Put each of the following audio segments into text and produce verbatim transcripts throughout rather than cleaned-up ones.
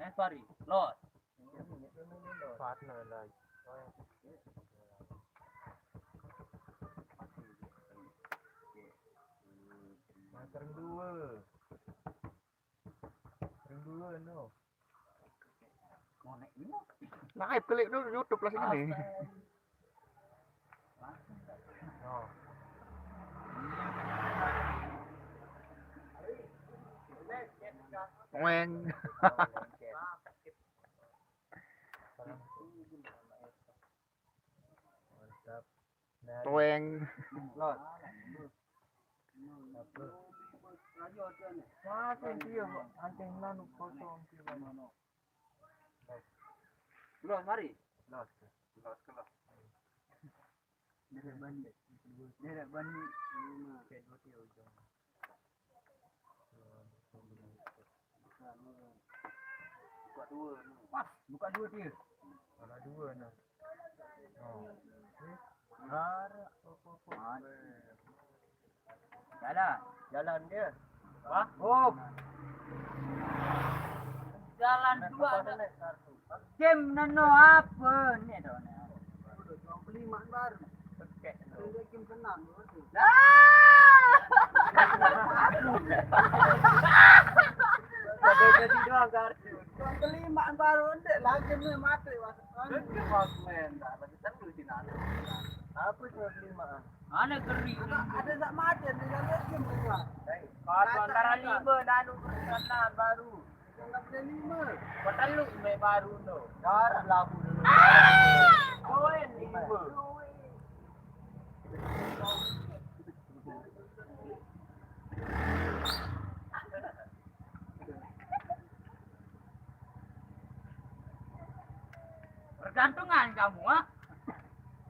Eh, Fahri, los. Partner lagi. Nah, sering dua. Sering dua, no. Konek ini. Live, klik dulu YouTube lah sini. Oh. Weng. Mantap. Nah, weng. Los. Apa? Masih dia, Pak. Anting nanu kosong, dia. Los, mari. Los. Los, los. Dia bani. Dia bani. Kayak dua dia ujung. Buka dua, no. Pas, buka dua dia. Ada dua, no. Oh. Ada. Jalan, jalan dia. Wah, oh. Jalan dua ada. Game neno apa ni dah ni? Udah, cuma beli mak baru. Pakai tu. Dia game senang tu. Dah. Ada jadi dua kartu. Cuma beli mak baru, ndak lagi ni mati, Mas. Itu Mas, men, dah lagi seru sih nak. Apa cuma beli mak? Mana geri? Ada, ada tak mati ni, kan dia game keluar. Pas antara lima nanu perkenalan baru. Kau tak boleh lima. Kau tak lu main baru tu. Darah labu dulu. Kau kan lima. Bergantungan kamu, ah.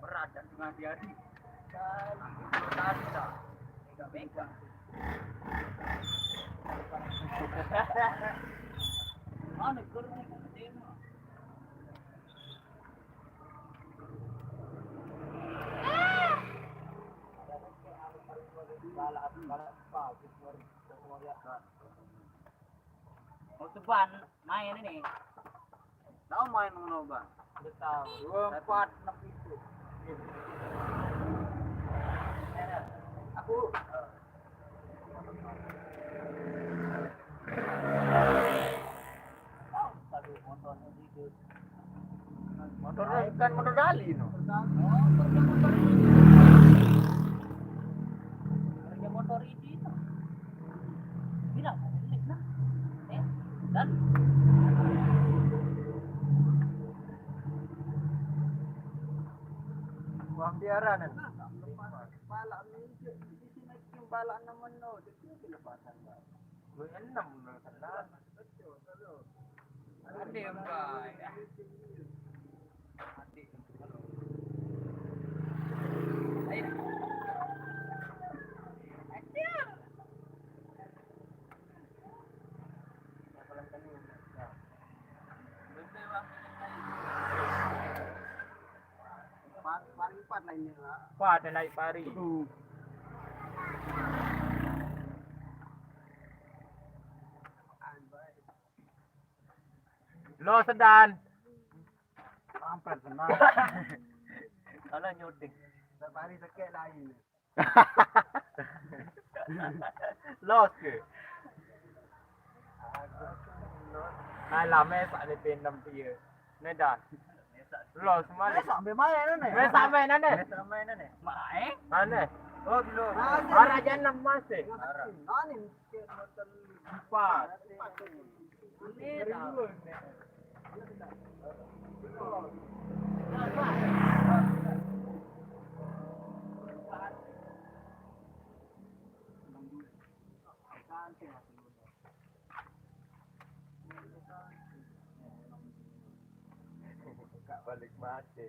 Berat jantung hati-hati. Aku belum lari dah. Bengkak-bengkak. Mana guru ni? Mau seban main ini. Tahu main ngono, Bang? Udah tahu. Dua, empat, enam, itu. Aku. Tahu, satu motornya itu. Motor kan motor Dali, no. Harga motor ini, no. Bilang, nah. Eh, dan uang biara, nah. Balak minjem di sini, balak nemen, no. Jadi kelepasan, Bang. Lu enam, lu senang. Ada yang baik. Paling empat lainnya, Pak. Empat yang naik pari. Lo sedan. Sampai senang. Kalau nyuting. Setiap hari sakit lain. Los ke? Alah, mesak ni pin enam dia. Ni dah. Los malik. Mesak main ni. Mesak main ni. Mesak main ni. Main? Mana? Oh, dulu. Arah jam enam masih. Arah. Empat. Kak balik mati.